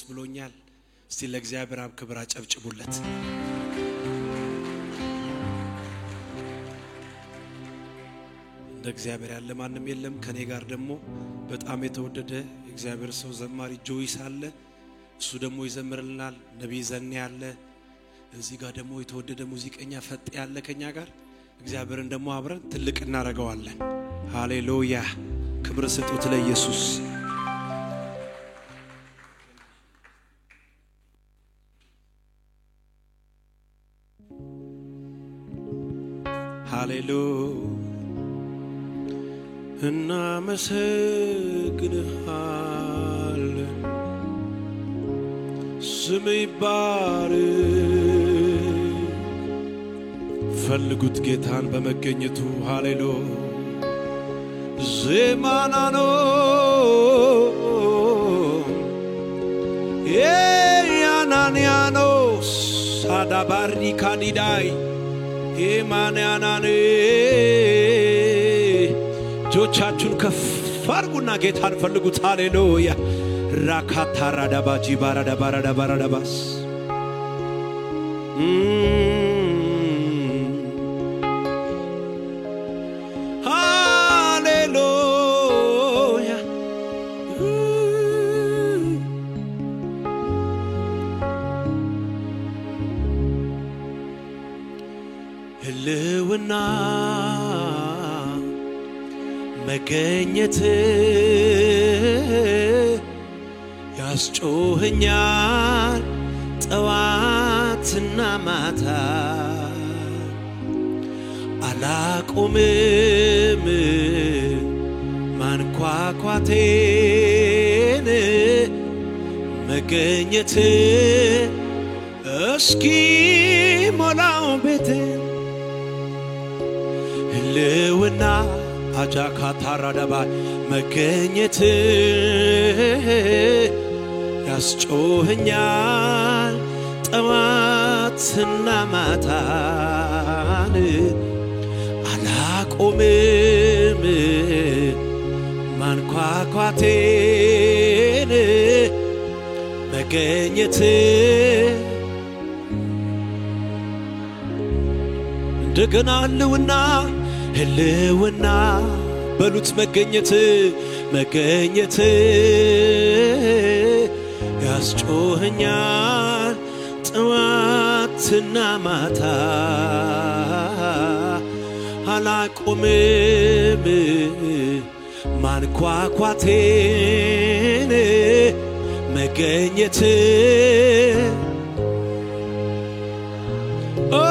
ብሎኛል። እስቲ ለእግዚአብሔር አብ ክብር አጨብጭቡለት። እንደ እግዚአብሔር ያለ ማንም የለም። ከኔ ጋር ደግሞ በጣም የተወደደ የእግዚአብሔር ሰው ዘማሪ ጆይስ አለ። እሱ ደግሞ ይዘምርልናል። ነቢይ ዘኔ አለ። እዚህ ጋር ደግሞ የተወደደ ሙዚቀኛ ፈጤ ያለ ከኛ ጋር። እግዚአብሔርን ደግሞ አብረን ትልቅ እናደርገዋለን። ሃሌሉያ! ክብር ስጡት ለኢየሱስ። ሃሌሉያ! እናመሰግንሃለን፣ ስም ይባረክ። ፈልጉት ጌታን በመገኘቱ። ሃሌሉያ! ዜማናኖ ያናንያኖስ ሳዳባሪ ካዲዳይ ኤማንያናኔ። እጆቻችሁን ከፍ አድርጉና ጌታን ፈልጉት። ሃሌሉያ! ራካታ ራዳባጂ ባራዳባራዳባራዳባስ። ሃሌሉያ! ህልውና መገኘት ያስጮኸኛል ጠዋትና ማታ፣ አላቆምም ማንኳኳቴን፣ መገኘት እስኪ ሞላው ቤቴን። ህልውና አጃካታራዳባ መገኘት ያስጮኸኛል ጠዋትና ማታን፣ አላቆምም ማንኳኳቴን፣ መገኘት እንደገና ህልውና፣ ህልውና በሉት፣ መገኘት፣ መገኘት ያስጮኸኛል ጠዋትና ማታ፣ አላቆምም ማንኳኳቴን፣ መገኘት ኦ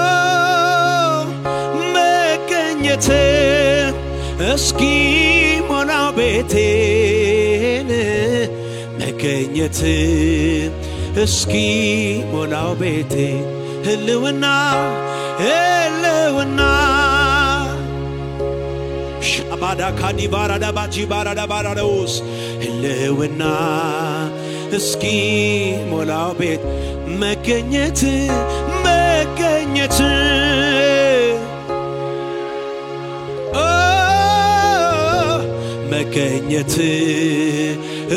መገኘት እስኪ ሞላው ቤቴን፣ መገኘት እስኪ ሞላው ቤቴ። ህልውና፣ ህልውና ሻባዳ ካዲባራዳ ባጂ ባራዳ ባራዳውስ። ህልውና እስኪ ሞላው ቤት፣ መገኘት፣ መገኘት ኦ መገኘት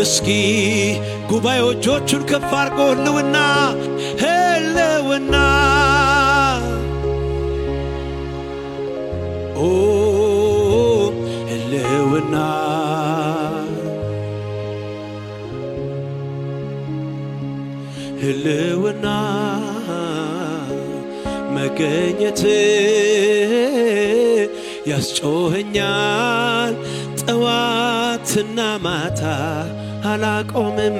እስኪ። ጉባኤው እጆቹን ከፍ አድርጎ ህልውና፣ ህልውና ኦ ህልውና፣ ህልውና መገኘት ያስጮኸኛል ጠዋትና ማታ፣ አላቆምም፣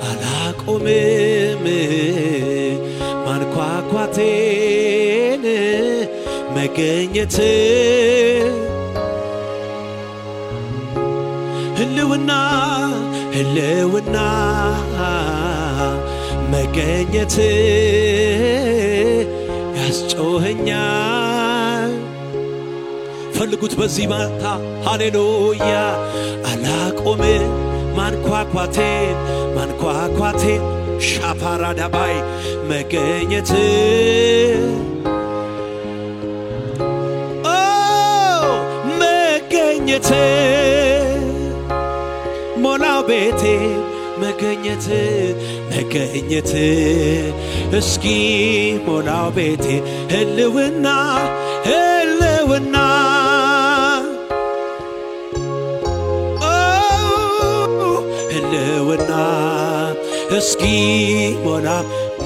አላቆምም ማንኳኳቴን፣ መገኘት ህልውና፣ ህልውና መገኘት ያስጮኸኛል። ፈልጉት በዚህ ማታ። ሃሌሉያ! አላቆም ማንኳኳቴን፣ ማንኳኳቴን ሻፓራዳባይ መገኘት ኦ መገኘት ሞላው ቤቴ። መገኘት መገኘት እስኪ ሞላው ቤቴ ህልውና ህልውና ህልውና እስኪ ሞላ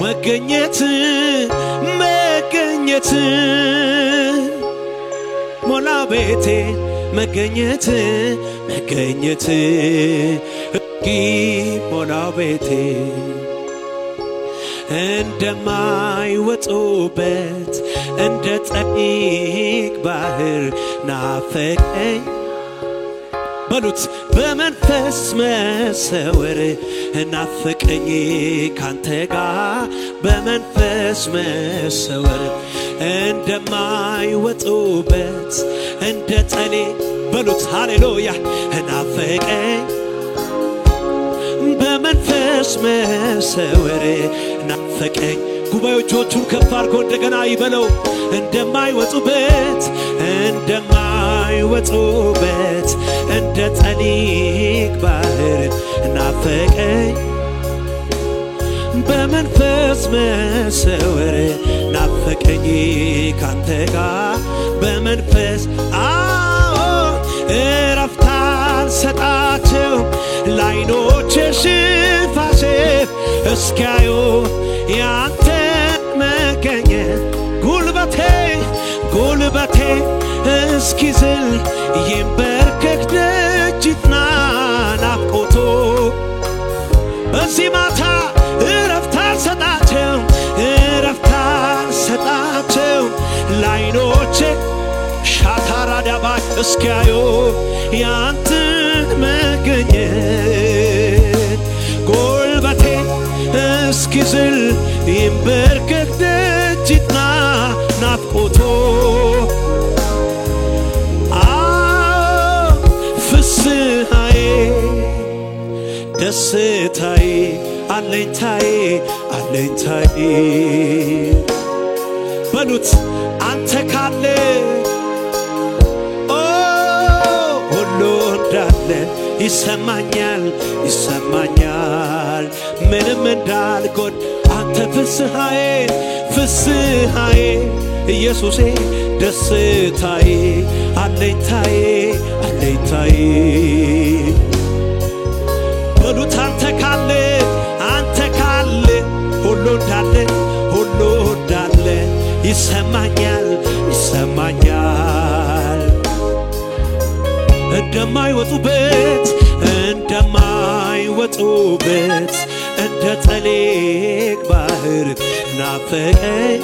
መገኘት መገኘት ሞላ ቤቴ መገኘት መገኘት እስኪ ሞላ ቤቴ እንደማይወጡበት እንደ ጠሊቅ ባህር ናፈቀኝ በሉት በመንፈስ መሰወር ናፈቀኝ ካንተ ጋር በመንፈስ መሰወር እንደማይወጡበት እንደ ጠሊቅ በሉት ሃሌሉያ ናፈቀኝ በመንፈስ መሰወር ናፈቀኝ። ጉባኤዎቹን ከፍ አድርጎ እንደገና ይበለው እንደማይወጡበት እንደማይወጡበት እንደ ጠሊቅ ባህር ናፈቀኝ በመንፈስ መሰወር ናፈቀኝ ካንተ ጋር በመንፈስ አዎ እረፍት አልሰጣቸው ላይኖቼ ሽፋሽፍ እስኪያዩ ያንተን መገኘት ጉልበቴ ጉልበቴ እስኪዝል ይንበርከክ ደጅ ይጥና ናፍቆቱ በዚህ ማታ እረፍት አልሰጣቸው እረፍት አልሰጣቸው ላይኖቼ ሻታራዳባ እስኪያዩ ያንተን መገኘት ጉልበቴ እስኪዝል ይንበርከክ ደጅ ይጥና ናፍቆቱ አዎ ፍስሐዬ ደስታዬ አለኝታዬ አለኝታዬ በሉት አንተ ካለ ኦ ሁሉ እንዳለ ይሰማኛል ይሰማኛል ምንም እንዳልጎድ አንተ ፍስሐዬ ፍስሐዬ ኢየሱሴ ደስታዬ አለኝታዬ አለኝታዬ በሉት አንተ ካለ አንተ ካለ ሁሉ እንዳለ ሁሉ እንዳለ ይሰማኛል ይሰማኛል እንደማይወጡበት እንደማይወጡበት እንደ ጠሊቅ ባህር ናፈቀኝ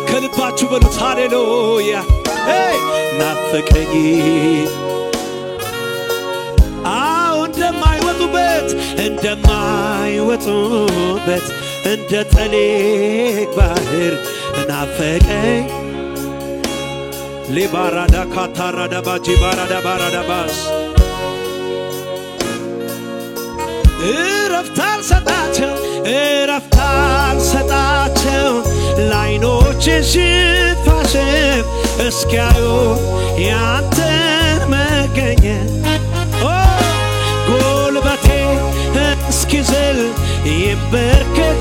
ከልባችሁ በሉት ሃሌሉያ ናፈቀኝ አዎ እንደማይወጡበት እንደማይወጡበት እንደ ጠሊቅ ባህር ናፈቀኝ ሊባራዳ ካታራዳ ባጂ ባራዳ ባራዳ ባስ እረፍት አልሰጣቸው እረፍት አልሰጣቸው ላይኖቼ ሽፋሽፍ እስኪያዩ ያንተን መገኘት ጉልበቴ እስኪዝል ይንበርከክ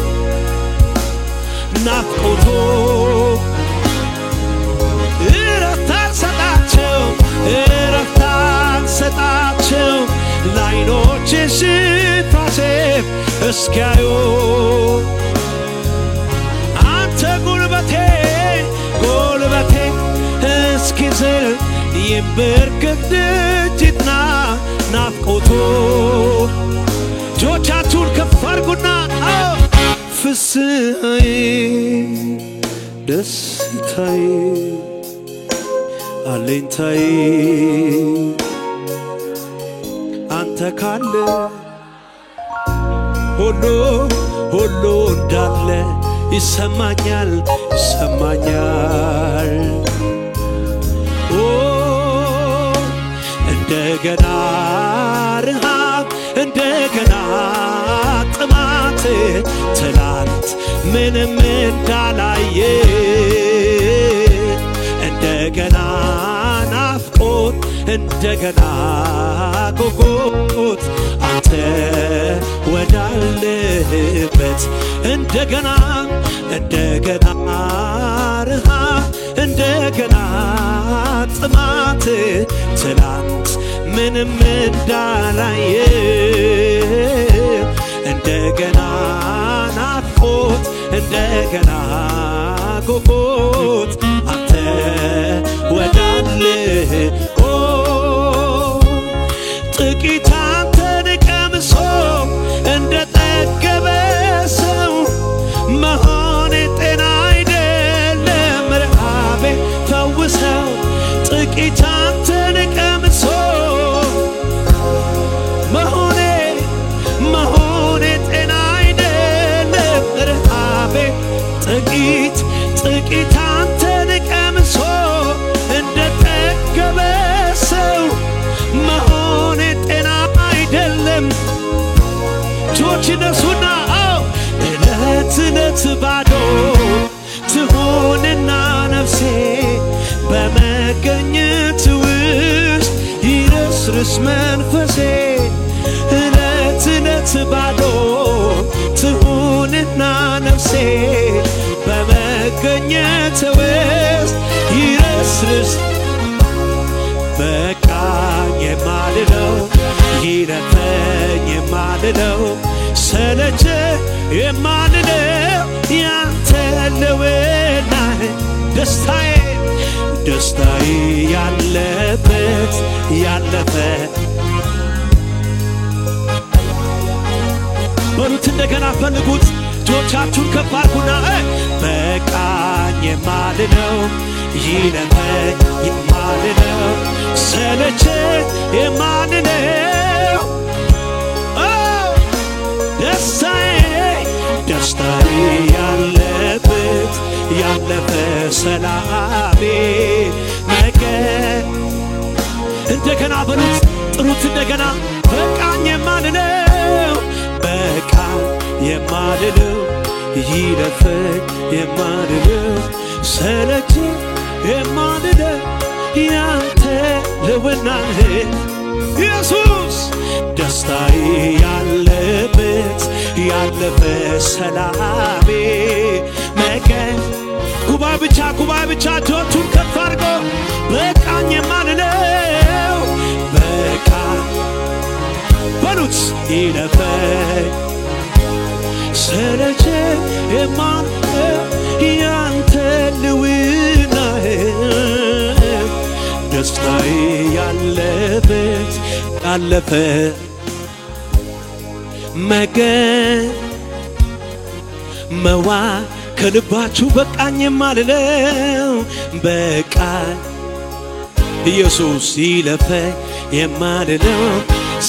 ናፍቆቱ እረፍት አልሰጣቸው እረፍት አልሰጣቸው ላይኖቼ ሽፋሽፍ እስኪያዩ አንተ ጉልበቴ ጉልበቴ እስኪዝል ይንበርከክ ደጅ ይጥና ናፍቆቱ እጆቻችሁን ከፍ አድርጉና ፍስሐዬ ደስታዬ አለኝታዬ አንተ ካለ ሁሉ ሁሉ እንዳለ ይሰማኛል ይሰማኛል ኦ እንደገና ረሃብ እንደገና ጥማት ትላንት ምንም እንዳላየ እንደገና ናፍቆት እንደገና ጉጉት አንተ ወዳለህበት እንደገና እንደገና ረሃብ እንደገና ጥማት ትላንት ምንም እንዳላየ እንደገና ናፍቆት እንደገና ጉጉት አንተ ወዳለህ ኦ ጥቂት አንተን ቀምሶ እንደጠገበ ሰው መሆኔ ጤና አይደለም ረሃቤ ፈውሰው ጥቂት አንተን ቀምሶ መሆኔ መሆኔ ጤና አይደለም ረሃቤ ጥቂት ጥቂት አንተን ቀምሶ እንደጠገበ ሰው መሆኔ ጤና አይደለም። እጆች ይነሱና አዎ እለት እለት ባዶ ትሆንና ነፍሴ በመገኘት ውስጥ ይረስርስ መንፈሴ እለት እለት ባዶ ትሆንና ነፍሴ በመገኘት ውስጥ ይረስርስ በቃኝ የማልለው ይለፈኝ የማልለው ሰለቸ የማልለው ያንተ ልውና ደስታዬ ደስታዬ ያለበት ያለፈ በሉት እንደገና ፈልጉት እጆቻችሁን ከፍ አድርጉና በቃኝ የማልለው ይለፈኝ የማልለው ሰለቸ የማልለው ደስታዬ ደስታዬ ያለበት ያለፈ ሰላሜ ነገ እንደገና በሉት ጥሩት እንደገና በቃኝ የማልለው በቃኝ የማልለው ይለፈኝ የማልለው ሰለቸ የማልለው ያንተ ልውናህ ኢየሱስ ደስታዬ ያለበት ያለፈ ሰላሜ መገን ጉባኤ ብቻ ጉባኤ ብቻ እጆቹን ከፍ አድርጎ በቃኝ የማልለው በቃ በሉት ይለፈኝ ሰለቸ የማልለው ያንተ ልውናህ ደስታዬ ያለበት ያለፈ መገን መዋ ከልባችሁ በቃኝ የማልለው በቃኝ ኢየሱስ ይለፈኝ የማልለው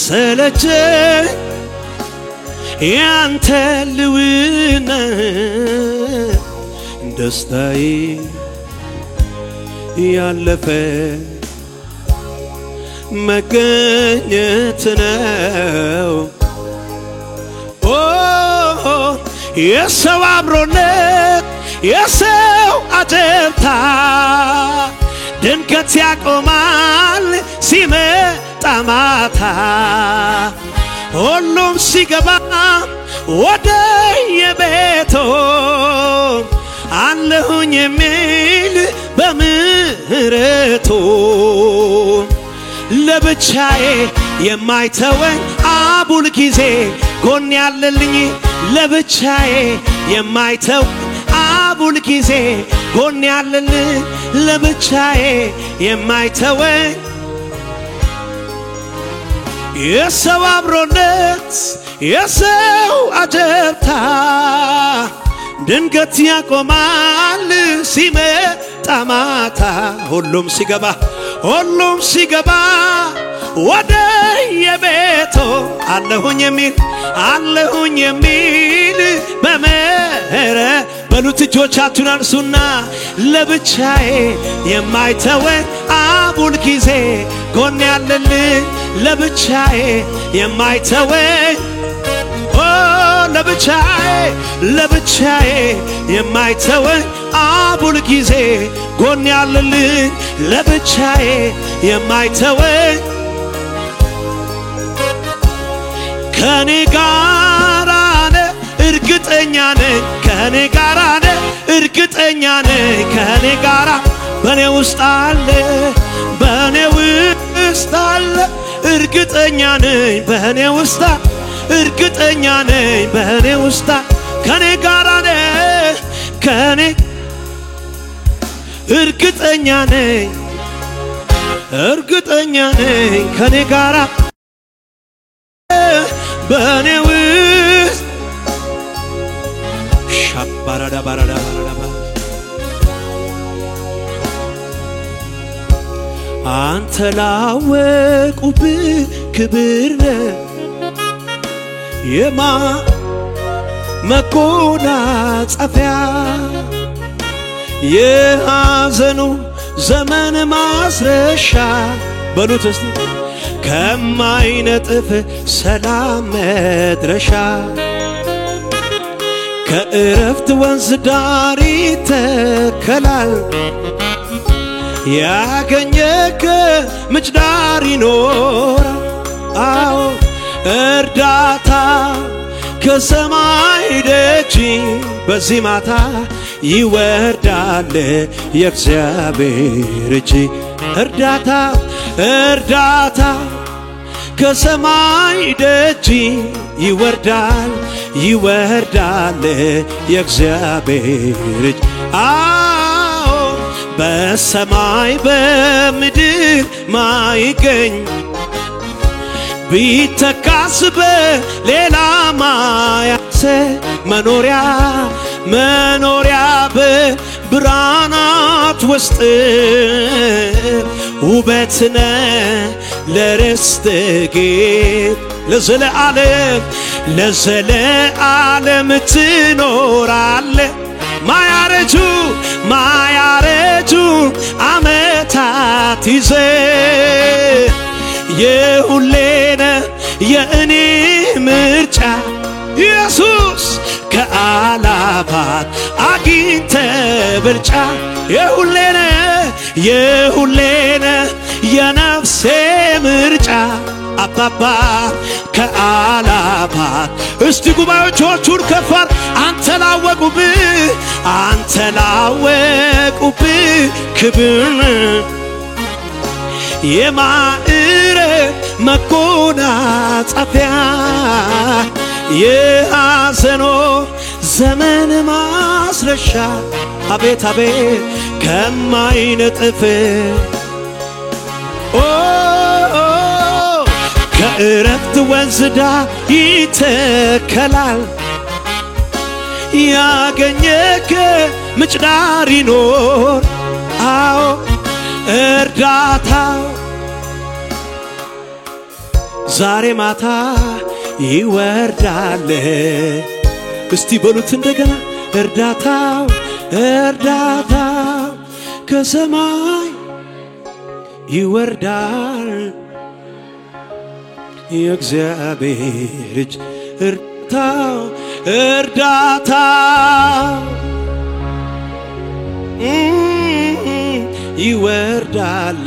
ሰለቸኝ ያንተ ልውና ደስታዬ ያለፈ መገኘት ነው። ኦ የሰው አብሮነት የሰው አጀብታ ድንገት ያቆማል ሲመጣ ማታ ሁሉም ሲገባ ወደ የቤቱ አለሁኝ የሚል በምህረቱ ለብቻዬ የማይተወኝ አቡል ጊዜ ጎን ያለልኝ ለብቻዬ የማይተወኝ አቡል ጊዜ ጎን ያለልኝ ለብቻዬ የማይተወኝ የሰው አብሮነት የሰው አጀብታ ድንገት ያቆማል ሲመጣ ማታ ሁሉም ሲገባ ሁሉም ሲገባ ወደ የቤቱ አለሁኝ የሚል አለሁኝ የሚል በምህረት በሉት እጆቻችሁን አንሱና ለብቻዬ የማይተወኝ አቡል ጊዜ ጎን ያለልኝ ለብቻዬ የማይተወኝ ኦ ለብቻዬ ለብቻዬ የማይተወኝ አቡል ጊዜ ጎን ያለልኝ ለብቻዬ የማይተወኝ ከኔ ጋር ነህ እርግጠኛ ነኝ ከኔ ጋር ነህ እርግጠኛ ነኝ ከኔ ጋር በኔ ውስጥ አለ በኔ ውስጥ አለ እርግጠኛ ነኝ በኔ ውስጥ እርግጠኛ ነኝ በኔ ውስጥ ከኔ ጋር ነህ ከኔ እርግጠኛ ነኝ እርግጠኛ ነኝ ከኔ ጋር በኔ ውስጥ ሻባራዳ ባራዳ ባራዳ አንተ ላወቁብህ ክብር ነህ የማ መጎናጸፊያ የሐዘኑ ዘመን ማስረሻ በሉት እስቲ ከማይነጥፍ ሰላም መድረሻ ከእረፍት ወንዝ ዳር ይተከላል ያገኘህ ምንጭ ዳር ይኖራል። አዎ እርዳታ ከሰማይ ደጅ በዚህ ማታ ይወርዳል የእግዚአብሔር እጅ። እርዳታ እርዳታ ከሰማይ ደጅ ይወርዳል ይወርዳል የእግዚአብሔር እጅ። አዎ በሰማይ በምድር ማይገኝ ቢተካስ በሌላ ማያንስ መኖሪያ መኖሪያ በብርሃናት ውስጥ ውበት ነህ ለርስት ጌጥ ለዘለዓለም ለዘለዓለም ትኖራለህ። ማያረጁ ማያረጁ ዓመታት ይዘህ የሁሌ ነህ የእኔ ምርጫ ኢየሱስ ከአላፋት አግኝተ ብልጫ የሁሌ ነህ የሁሌ ነህ የነፍሴ ምርጫ አባባ ከአላፋት። እስቲ ጉባኤዎቻችሁን ከፋር አንተ ላወቁብህ አንተ ላወቁብህ ክብር የማዕረግ መጎናጸፊያ የሐዘኖ ዘመን ማስረሻ አቤት አቤት ከማይነጥፍ ኦ ከእረፍት ወንዝ ዳር ይተከላል ያገኘህ ምንጭ ዳር ይኖር። አዎ እርዳታው ዛሬ ማታ ይወርዳል። እስቲ በሉት እንደገና እርዳታው እርዳታው ከሰማይ ይወርዳል የእግዚአብሔር እጅ። እርዳታው እርዳታው ይወርዳል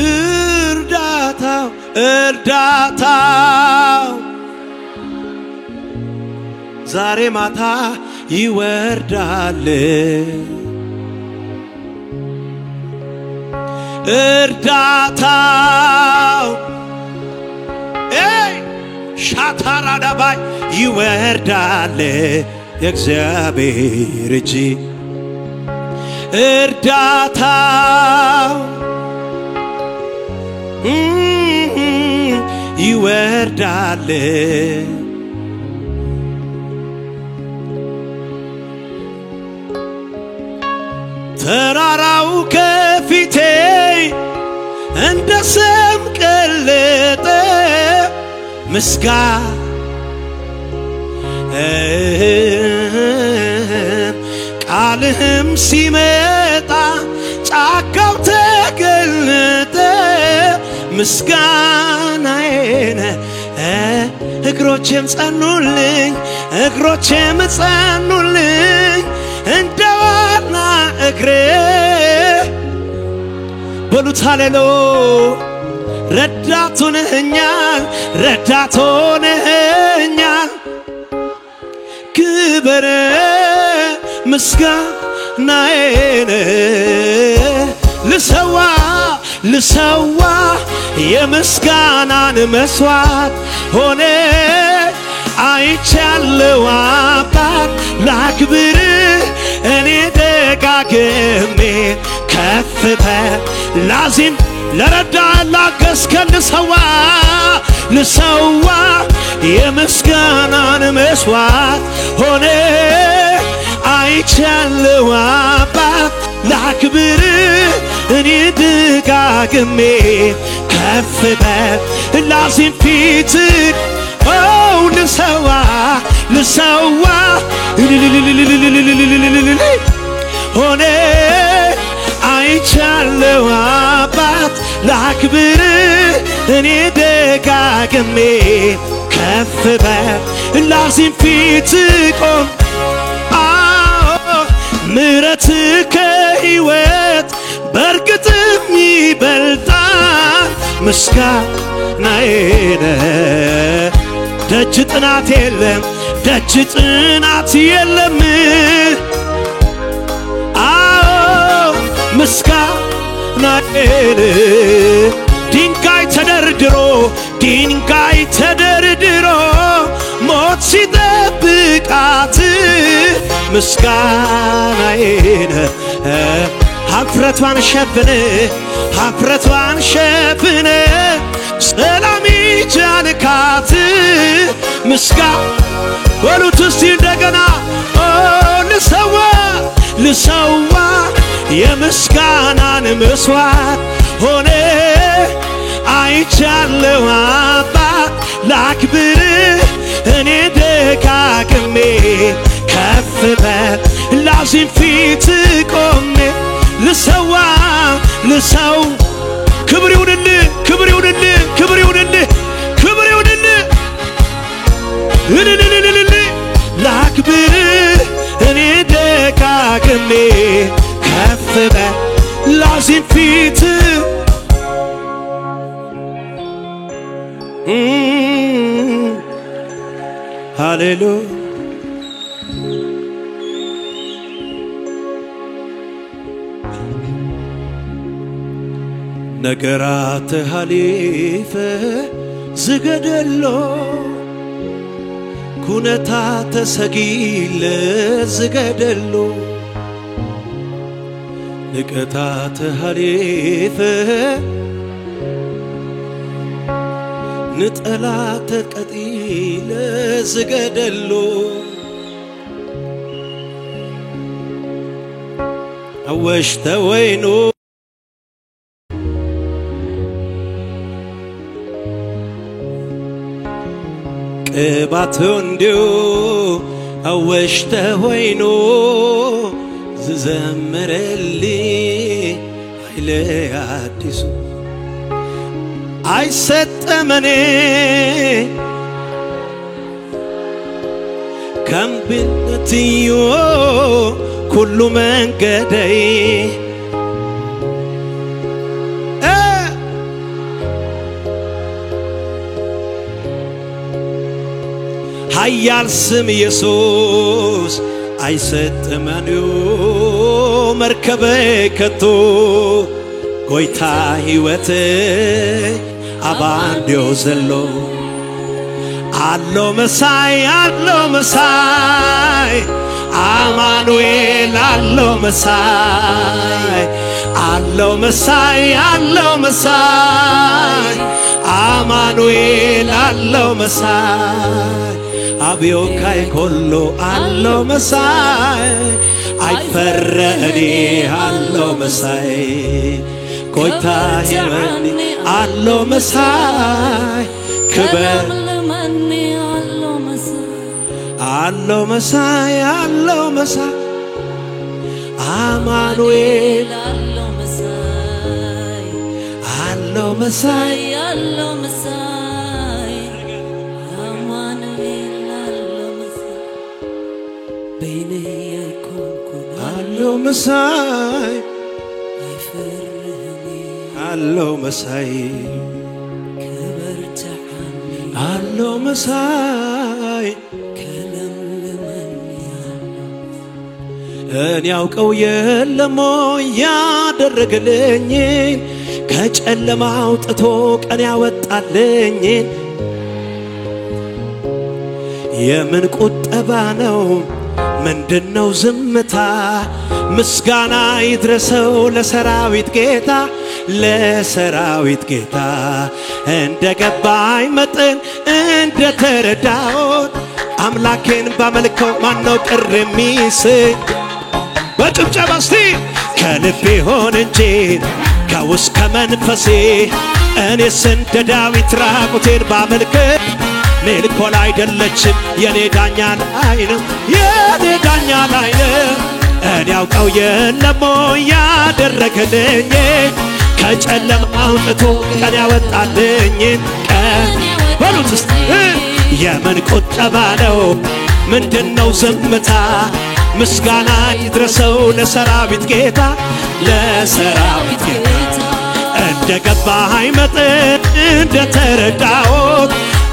እርዳታው እርዳታው ዛሬ ማታ ይወርዳል እርዳታው ሻታራዳባይ ይወርዳል የእግዚአብሔር እጅ። እርዳታው ይወርዳል ተራራው ከፊቴ እንደ ሰም ቀለጠ ምስጋና ቃልህም ሲመጣ ጫካው ተገለጠ ምስጋናዬን እግሮቼም ጸኑልኝ እግሮቼም ጸኑልኝ እንደ ዋና እግሬ በሉት ሃሌሉያ ረዳት ሆነኸኛል ረዳት ሆነኸኛል ክብር ምስጋናዬን ልሰዋ ልሰዋ የምስጋናን መስዋዕት ሆነ አይቻለው አባት ላክብር እኔ ደጋግሜ ከፍ በል ላዚም ለረዳ ላገዝከን ልሰዋ ልሰዋ የምስጋናን መስዋዕት ሆነ አይቻለው አባት ላክብር እኔ ደጋግሜ ከፍ በል ላዚም ፊት ልሰዋ ልሰዋ ሆነ አይቻለው አባት ላክብር እኔ ደጋግሜ ከፍ በል ላዚም ፊት ቆም ምሕረት ከሕይወት በእርግጥም ይበልጣል ምስጋናዬን ደጅ ጥናት የለም ደጅ ጥናት የለም አዎ ምስጋናዬን ድንጋይ ተደርድሮ ድንጋይ ተደርድሮ ሞት ሲጠብቃት ምስጋናዬን ኀፍረቷን ሸፍነ ኀፍረቷን ሸፍነ ሰላም ይጫንካት ምስጋና በሉት እስቲ እንደገና ልሰዋ ልሰዋ የምስጋናን መስዋዕት ሆነ አይቻለው አባት ላክብር እኔ ደጋግሜ ከፍ በል ላዚም ፊት ቆሜ ልሰዋ ልሰው ክብር ይሁንልህ ክብር ይሁንልህ ክብር ይሁንልህ ክብር ይሁንልህ እልልልልል ላክብር እኔ ደጋግሜ ከፍ በል ላዚም ፊት ሃሌሉያ ነገራት ሐሊፈ ዝገደሎ ኩነታ ተሰጊለ ዝገደሎ ንቀታት ሐሊፈ ንጠላት ቀጢለ ዝገደሎ አወሽተ ወይኑ ቅባት እንዲሁ አወሽተ ወይኑ ዝዘምረሊ ኃይለ አዲሱ አይሰጠመኔ ከምብነትዮ ኩሉ መንገደይ ኃያል ስም ኢየሱስ አይሰጥመንዩ መርከበ ከቶ ጎይታ ሕይወት አባንዲዮ ዘሎ አሎ መሳይ አሎ መሳይ አማኑኤል አሎ መሳይ አሎ መሳይ አሎ መሳይ አማኑኤል አሎ መሳይ አብዮካይ ኮሎ አሎ መሳይ አይፈረኒ አሎ መሳይ ጎይታ ሕይወት አሎ መሳይ ክብር አሎ መሳይ አሎ መሳይ አማኑኤል አሎ መሳይ አሎ መሳይ አሎ መሳይ አማኑኤል አሎ መሳይ በይኔ አይኮንኩን አሎ መሳይ አይፈርህኒ አሎ መሳይ አለው መሳይ ከለምለመን እኔ ያውቀው የለም ያደረገልኝን ከጨለማ አውጥቶ ቀን ያወጣልኝን። የምን ቁጠባ ነው? ምንድነው ዝምታ? ምስጋና ይድረሰው ለሰራዊት ጌታ፣ ለሰራዊት ጌታ። እንደ ገባኝ መጠን እንደ ተረዳሁት አምላኬን ባመልከው ማነው ቅር የሚሰኝ? በጭብጨባ እስቲ ከልቤ ሆን እንጂ ከውስጥ ከመንፈሴ እኔስ እንደ ዳዊት ራቁቴን ባመልክ ሜልኮል አይደለችም፣ የኔ ዳኛ ላይ ነው፣ የኔ ዳኛ ላይ ነው። እኔ ያውቀው የለም ያደረገልኝ ከጨለማ አውጥቶ ቀን ያወጣልኝ ቀን በሉት እስቲ። የምን ቁጠባ ነው? ምንድነው ዝምታ? ምስጋና ይድረሰው ለሰራዊት ጌታ፣ ለሰራዊት ጌታ። እንደ ገባኝ መጠን እንደ ተረዳሁት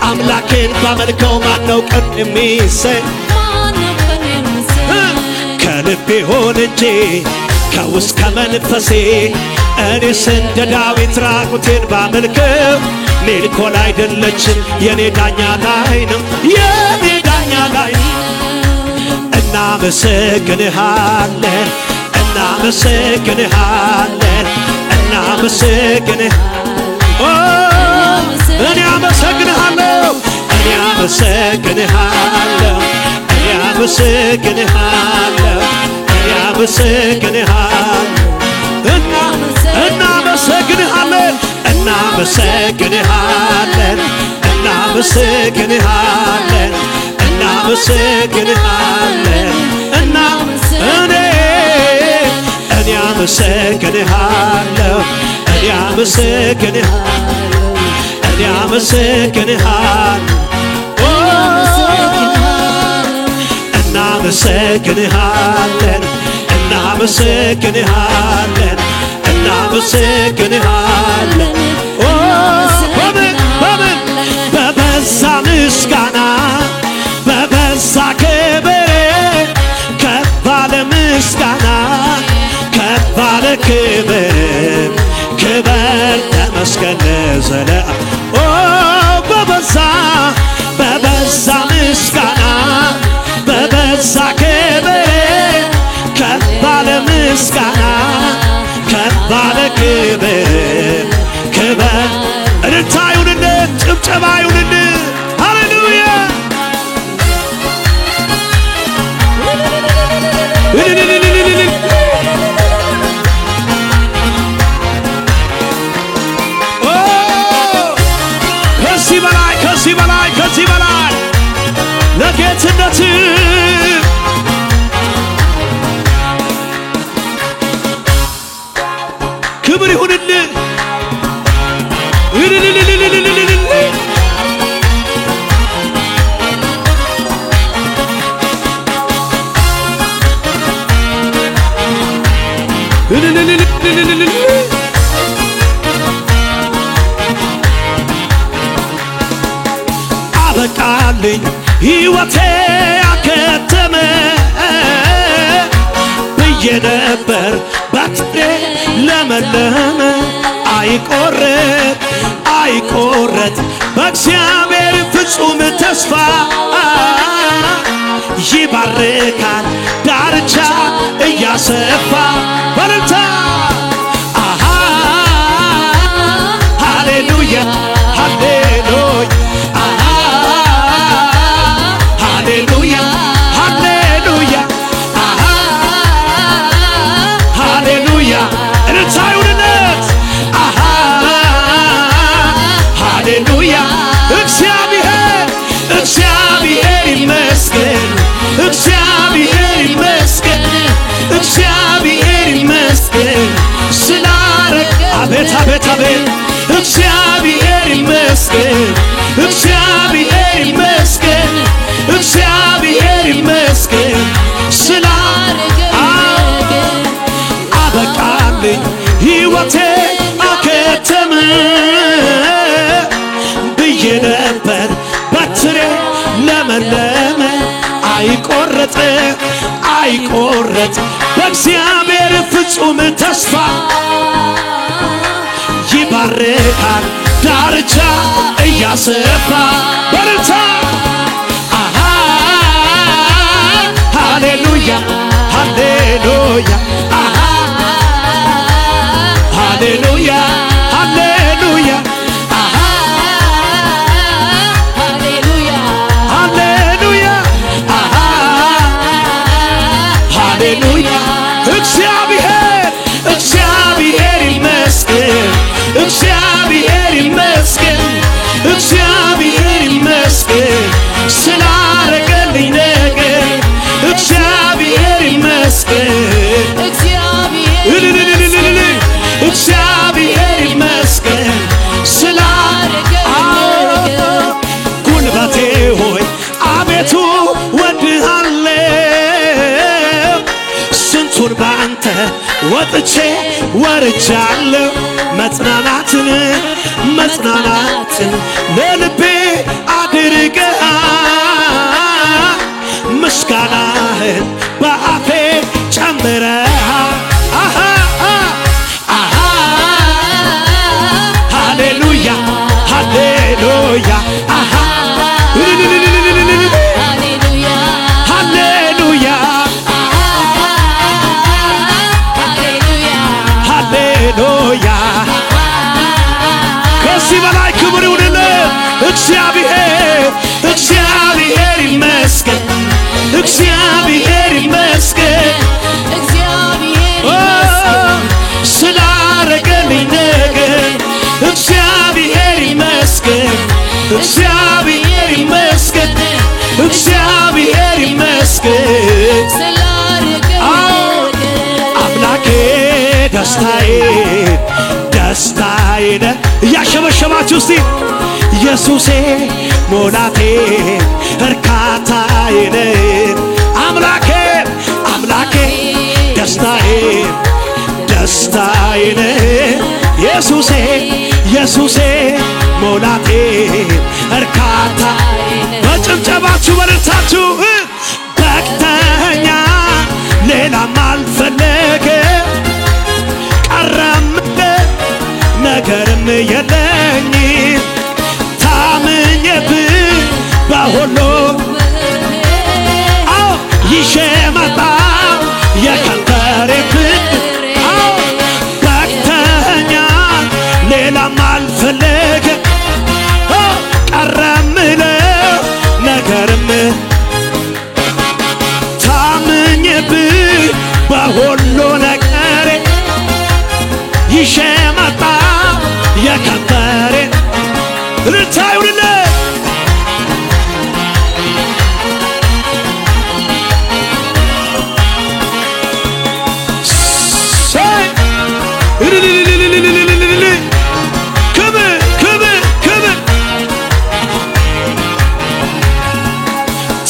አምላኬን ባመልከው ማነው ቅር የሚሰኝ? ማነው ቅር የሚሰኝ? ከልቤ ሆን እንጂ ከውስጥ ከመንፈሴ እኔስ እንደ ዳዊት ራቁቴን ባመልከው ሜልኮል አይደለችም፣ የኔ ዳኛ ላይ ነው፣ የኔ ዳኛ ላይ ነው። እናመሰግንሃለን፣ እናመሰግንሃለን፣ እናመሰግንህ። ኦ እኔ አመሰግንሃለሁ፣ እኔ አመሰግንሃለሁ፣ እኔ አመሰግንሃለሁ፣ እኔ አመሰግንሃለሁ። እና እናመሰግንሃለን፣ እናመሰግንሃለን፣ እናመሰግንሃለን፣ እናመሰግንሃለን። እና እኔ እኔ አመሰግንሃለሁ፣ እኔ አመሰግንሃለሁ፣ እኔ አመሰግንሃለሁ። ኦ እናመሰግንሃለን፣ እናመሰግንሃለን፣ እናመሰግንሃለን። ኦ በምን በምን በበዛ ምስጋና በበዛ ክብር ከፍ ባለ ምስጋና ከፍ ባለ ክብር ክበር ተመስገን ለዘለዓለም። ኦ በበዛ በበዛ ምስጋና በበዛ ክብር ከፍ ባለ ምስጋና ከፍ ባለ ክብር ክበር። እልልታ ይሁንልን፣ ጭብጨባ ይሁንልን። ሃሌሉያ! እልልልልልልል። ኦ ከዚህ በላይ፣ ከዚህ በላይ፣ ከዚህ በላይ ለጌትነት ክብር ይሁንልን። እልልልልልልልል። እልልልልልልል። አበቃልኝ ሕይወቴ አከተመ ብዬ ነበር በትሬ ለመለመ። አይቆረጥ አይቆረጥ በእግዚአብሔር ፍጹም ተስፋ ይባርካል ዳርቻ እያሰፋ። በልልታ አሃ ሃሌሉያ ሃሌሉያ አሃ ሃሌሉያ ሃሌሉያ አሃ ሃሌሉያ። እልልታ ይሁንለት። አሃ ሃሌሉያ። እግዚአብሔር እግዚአብሔር ይመስገን፣ እግዚአብሔር ይመስገን፣ እግዚአብሔር ይመስገን ስላረግ። አቤት አቤት አቤት። እግዚአብሔር ይመስገን፣ እግዚአብሔር ይመስገን፣ እግዚአብሔር ይመስገን ስላ አበቃልኝ ሕይወቴ አከተመ ብዬ ነበር ለመለመ አይቆረጥ አይቆረጥ በእግዚአብሔር ፍጹም ተስፋ ይባርካል ዳርቻ እያሰፋ በርታ አሃ ሃሌሉያ ሃሌሉያ አሃ ሃሌሉያ ሃሌሉያ አሃ ሃሌሉያ ሃሌሉያ አሃ ሃሌሉያ እግዚአብሔር እግዚአብሔር ይመስገን እግዚአብሔር ይመስገን እግዚአብሔር ይመስገን ስላረገልኝ ነገር እግዚአብሔር ይመስገን እግዚአብሔር ይመስገን ስላረገልኝ ጉልበቴ ሆይ አቤቱ ወድሃለሁ ስንቱን በአንተ ወጥቼ ወርጃለሁ መጽናናትን መጽናናትን ለልቤ አድርገሃል ምስጋናህን በአፌ ጨምረሃል አሃ አሃ ሃሌሉያ ሃሌሉያ አሃ ሃሌሉያ ሃሌሉያ ሃሌሉያ ሃሌሉያ ከዚህ በላይ ክብር ይሁንልህ እግዚአብሔር እግዚአብሔር ይመስገን እግዚአብሔር ይመስገን እግዚአብሔር ይመስገን ስላረገልኝ ነገር እግዚአብሔር ይመስገን እግዚአብሔር ይመስገን እግዚአብሔር ይመስገን ስላረገልኝ ነገር አምላኬ ደስታዬ ደስታዬ ነህ እያሸበሸባችሁ እስቲ ኢየሱሴ ሞላቴ እርካታዬ ነህ አምላኬ አምላኬ ደስታዬ ደስታዬ ነህ ኢየሱሴ ኢየሱሴ ሞላቴ እርካታ በጭብጨባችሁ በእልልታችሁ በቅተኛ ሌላም አልፈለግም ቀረም ነገርም የለኝ ታምኜብህ በሁሉ አዎ ይዤ መጣሁ የከንፈሬ ፍሬ አዎ በቅተኛ ሌላም አልፈለግም ቀረም ነገርም ታምኜብህ በሁሉ ነገሬ ይዤ መጣሁ የከንፈሬ እልልታ ይሁንልህ ሰይ እልልልልልልልልልል ክብር ክብር ክብር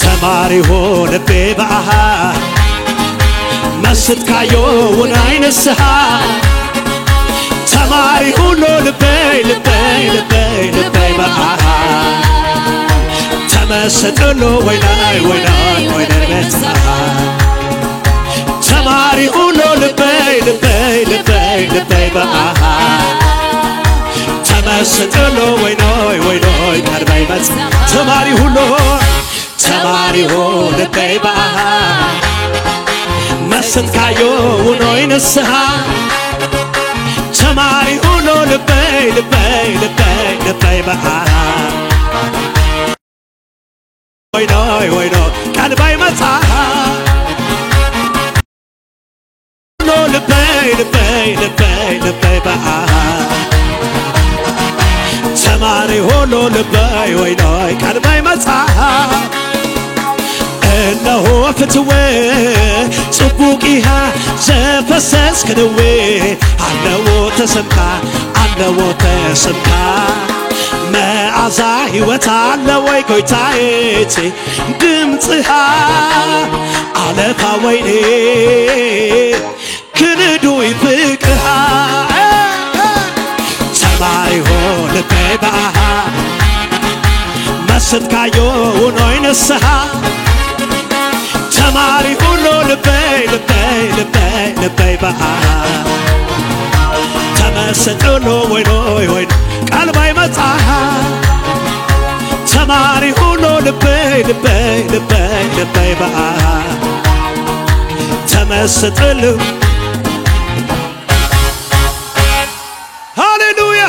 ተማሪ ሆነቤ በአሃ መስት ካየውን አይንስሃ ተማሪ ሁሉ ልበይ ልበይ ልበይ ልበይ በአሃ ተመሰጥሎ ወይናይ ወይናይ ወይናይ መጽሐ ተማሪ ሁሉ ልበይ ልበይ ልበይ ልበይ በአሃ ተመስጥሎ ወይኖይ ወይኖይ ቀርበይ መጽ ተማሪ ሁሉ ተማሪ ልበይ በአሃ መስት ካየውን ንስሃ ተማሪ ሁሉ ልበይ ልበይ ልበይ ልበይ በአሃ ወይኖይ ወይኖይ ቀርበይ መጽሐ ልበይ ልበይ ልበይ ልበይ በአሃ ተማሪ ሁሉ ልበይ ወይኖይ ቀርበይ መጽሐ እነሆ ፍትወ ጽቡቂሃ ዘፈሰስ ክንዌ አለዎ ተሰምካ አለዎ ተሰምካ መዓዛ ሕይወት አለ ወይ ጎይታዬ ድምፅሃ አለፋ ወይኔ ክንዱይ ፍቅርሃ ተማሪ ልበይ በአሃ መስትካዮ ሆኖይ ንስሐ ተማሪ ሁሉ ልበይ ልበይ ልበይ ልበይ በአ ተመሰጥሎ ወይኖይ ወይ ቀልባይ መጻ ተማሪ ሁሉ ልበይ ልበይ ልበይ ልበይ በአ ተመሰጥሎ ሃሌሉያ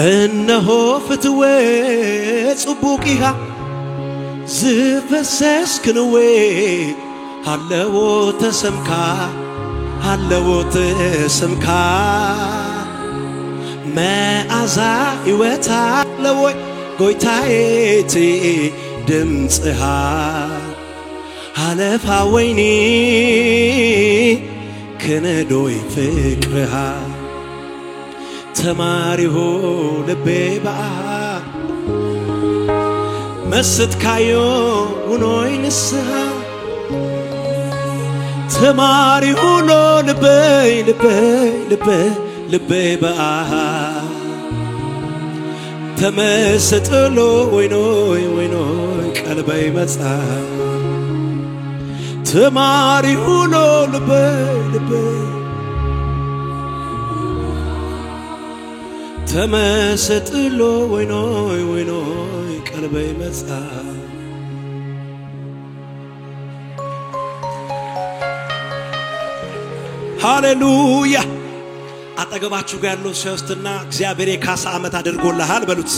እነሆ ፍትዌ ጽቡቂሃ ዝፈሰስክንዌ ሃለዎ ተሰምካ ሃለዎ ተሰምካ መዓዛ ሕይወት አለወይ ጎይታዬ ድምፅሃ ሃለፋ ወይኒ ክንዶይ ፍቅርሃ ተማሪሆ ልቤ በአ መስትካዮ ሁኖይ ንስሐ ተማሪ ሁኖ ልበይ ልበይ ልበይ ልበይ በአ ተመሰጥሎ ወይኖይ ወይኖይ ቀልበይ መጻ ተማሪ ሁኖ ልበይ ልበይ ተመሰጥሎ ወይኖይ ወይኖይ ቀልበይ መጻ ሃሌሉያ አጠገባችሁ ጋር ያለው ሰውስትና እግዚአብሔር የካሳ ዓመት አድርጎልሃል በሉት።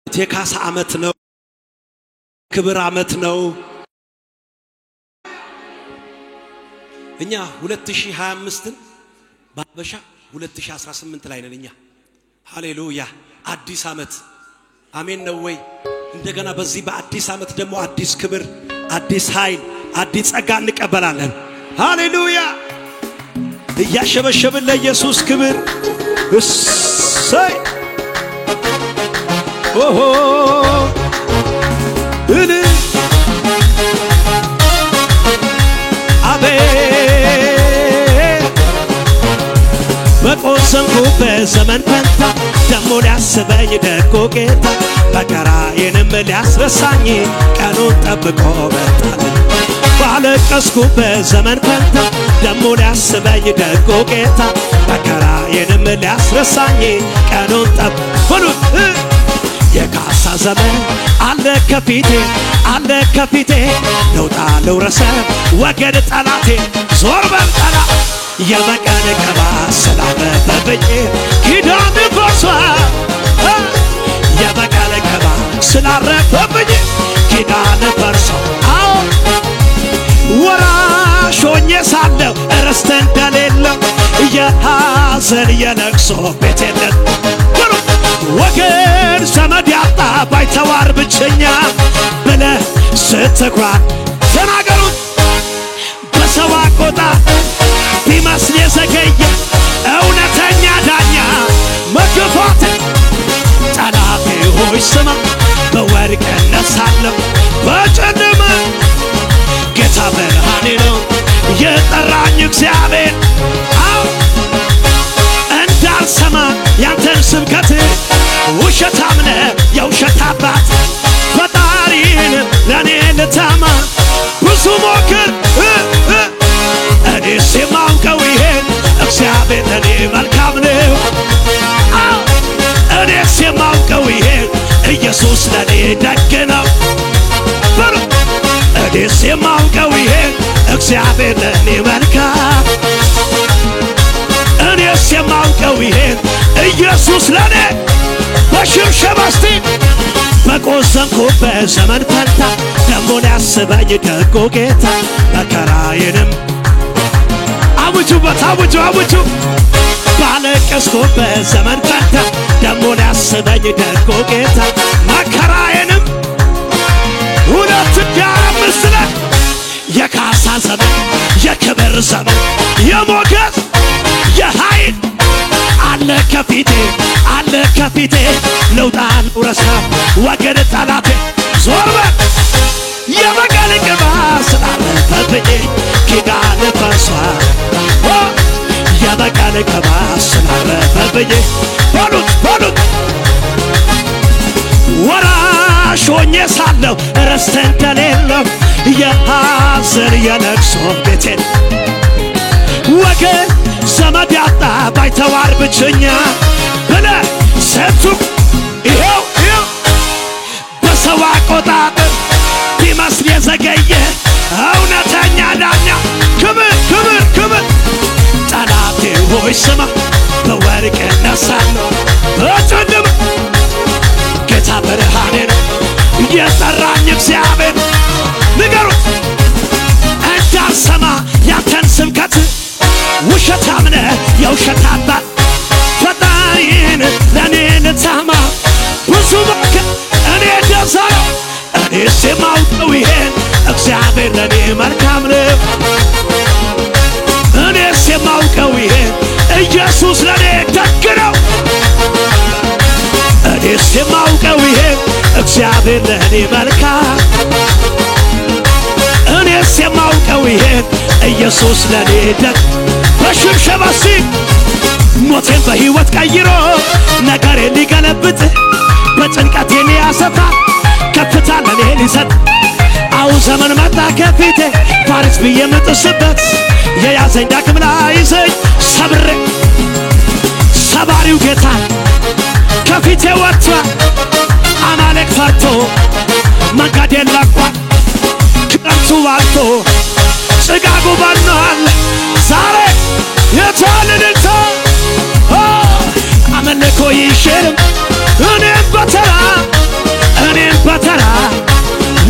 የካሳ ዓመት ነው፣ ክብር ዓመት ነው። እኛ 2025ን ባበሻ 2018 ላይ ነን እኛ። ሃሌሉያ አዲስ ዓመት አሜን ነው ወይ? እንደገና በዚህ በአዲስ ዓመት ደግሞ አዲስ ክብር፣ አዲስ ኃይል፣ አዲስ ጸጋ እንቀበላለን። ሃሌሉያ እያሸበሸብን ለኢየሱስ ክብር እሰይ ኦሆ እል አቤት በቆሰምኩበት ዘመን ፈንታ ደሞ ሊያስበኝ ደጎ ጌታ መከራዬንም ሊያስረሳኝ ቀኑን ጠብቆ መጣልኝ። ባለቀስኩበት ዘመን ፈንታ ደሞ ሊያስበኝ ደጎ ጌታ መከራዬንም ሊያስረሳኝ ቀኑን ጠብቆ የካሳ ዘመን አለ ከፊቴ አለ ከፊቴ ለውጣ ልውረሰ ወገድ ጠላቴ ዞር በል ጠላት የበቀል ቅባት ስላለበብኝ ኪዳን ፈርሷል። የበቀል ቅባት ስላረፈብኝ ኪዳን ፈርሷል። አዎ ወራሽ ሆኜ ሳለሁ ርስት እንደሌለው የሐዘን የለቅሶ ቤት የለም። ወገን ዘመድ ያጣ ባይተዋር ብቸኛ ብለህ ስትኩራ ተናገሩት። በሰው አቆጣጠር ቢመስል የዘገየ እውነተኛ ዳኛ መግፋት ጠላቴ ሆይ ስማ በወርቅ እነሳለሁ በጨለማ ጌታ ብርሃኔ ነው የጠራኝ እግዚአብሔር። አዎ እንዳልሰማ ያንተን ስብከት ውሸታም ነህ የውሸት አባት ፈጣሪን ለኔ ልታማ ብዙ ሞክር እኔስ የማውቀው ይሄን እግዚአብሔር ለኔ መልካም ነው። አዎ እኔስ የማውቀው ይሄን ኢየሱስ ለኔ ደግ ነው። በሉ እኔስ የማውቀው ይሄን እግዚአብሔር ለኔ መልካም እኔስ የማውቀው ይሄን ኢየሱስ ለኔ በሽብሸባ እስቲ በቆዘምኩበት ዘመን ፈንታ ደሞ ሊያስበኝ ደጎ ጌታ መከራዬንም አውጁበት አውጁ አውጁ ባለቀስኩበት ዘመን ፈንታ ደሞ ሊያስበኝ ደጎ ጌታ መከራዬንም 2005 ላይ የካሳ ዘመን የክብር ዘመን የሞገስ የኃይል አለ ከፊቴ አለ ከፊቴ ለውጣ ልውረሳ ወገን ጠላቴ ዞር በል የበቀል ቅባት ስላለፈብኝ ኪዳን ፈርሷል። የበቀል ቅባት ስላረፈብኝ በሉት በሉት ወራሽ ሆኜ ሳለሁ ርስት እንደሌለው የሐዘን የለቅሶ ቤቴን ወገን ዘመድ ያጣ ባይተዋር ብቸኛ ብለህ ስንቱ ይኸው ይኸው በሰው አቆጣጠር ቢመስል የዘገየ እውነተኛ ዳኛ ክብር ክብር ክብር ጠላቴ ሆይ ስማ በወርቅ እነሳለሁ በጨለማ ጌታ ብርሃኔ ነው የጠራኝ እግዚአብሔር ንገሩት እንዳልሰማ ያንተን ስብከት ውሸታም ነህ የውሸት አባት ፈጣሪን ለእኔ ልታማ ብዙ መከ እኔ እንደዛ ነው እኔስ የማውቀው ይሄን እግዚአብሔር ለእኔ መልካም ነው እኔስ የማውቀው ይሄን ኢየሱስ ለእኔ ደግ ነው እኔስ የማውቀው ይሄን እግዚአብሔር ለእኔ መልካም እኔስ የማውቀው ይሄን ኢየሱስ ለእኔ ደግ በሽብሸባ እስቲ ሞቴን በሕይወት ቀይሮ ነገሬን ሊገለብጥ በጭንቀቴ ሊያሰፋ ከፍታ ለእኔ ሊሰጥ አሁን ዘመን መጣ ከፊቴ ፋሪስ ብዬ የምጥስበት የያዘኝ ዳግም ላይዘኝ ሰብሬ ሰባሪው ጌታ ከፊቴ ወጥቷል አማሌቅ ፈርቶ መንገዴን ለቋል ክረምቱ አልፎ ጭጋጉ በኗል ዛሬ የታል እልልታ አምልኮ ይሽርም እኔም በተራ እኔም በተራ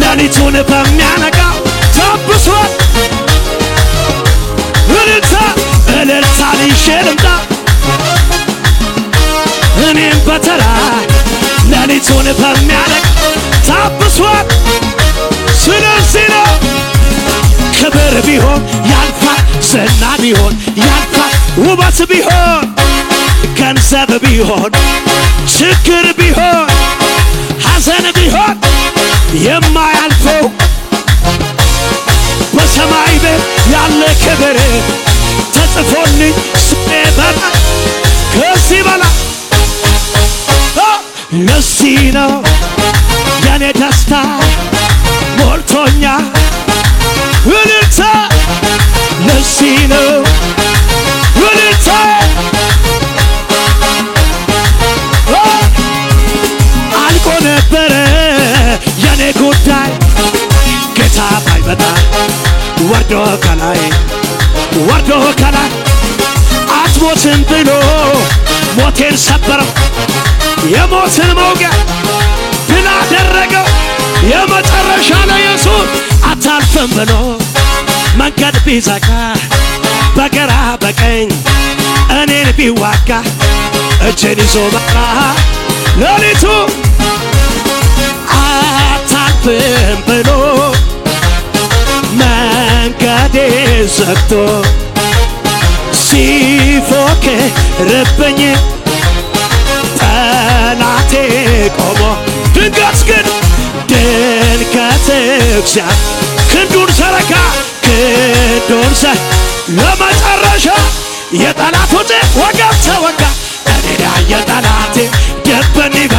ሌሊቱን በሚያነቃ ታብሷል እልልታ እልልታ ልይዤ ልምጣ እኔም በተራ ሌሊቱን በሚያነቃ ታብሷል ስለዚህ ነው ክብር ቢሆን ያልፋል ዝና ቢሆን ያልፋል ውበት ቢሆን ገንዘብ ቢሆን ችግር ቢሆን ሐዘን ቢሆን የማያልፈው በሰማይ ቤት ያለ ክብር ተጽፎልኝ ስሜ በላይ ከዚህ በላይ ለዚህ ነው የኔ ደስታ ሞልቶኛል እልልታ ለዚህ ነው እልልታ አልቆ ነበረ የኔ ጉዳይ ጌታ ባይመጣ ወርዶ ከላይ ወርዶ ከላይ አትሞትም ብሎ ሞቴን ሰበረው የሞትን መውጊያ ድል አደረገው የመጨረሻ ነው ኢየሱስ አታልፍም ብሎ መንገድ ቢዘጋ በግራ በቀኝ እኔን ቢዋጋ እጄን ይዞ መራ ሌሊቱ አታልፍም ብሎ መንገዴ ዘግቶ ሲፎክርብኝ ጠላቴ ቆሞ ድንገት ግን ድንገት እግዚአብሔር ክንዱን ዘረጋ ክንዱን ለመጨረሻ የጠላቱ ወገብ ተወጋ እኔን ያየ ጠላቴ ደበን ይበል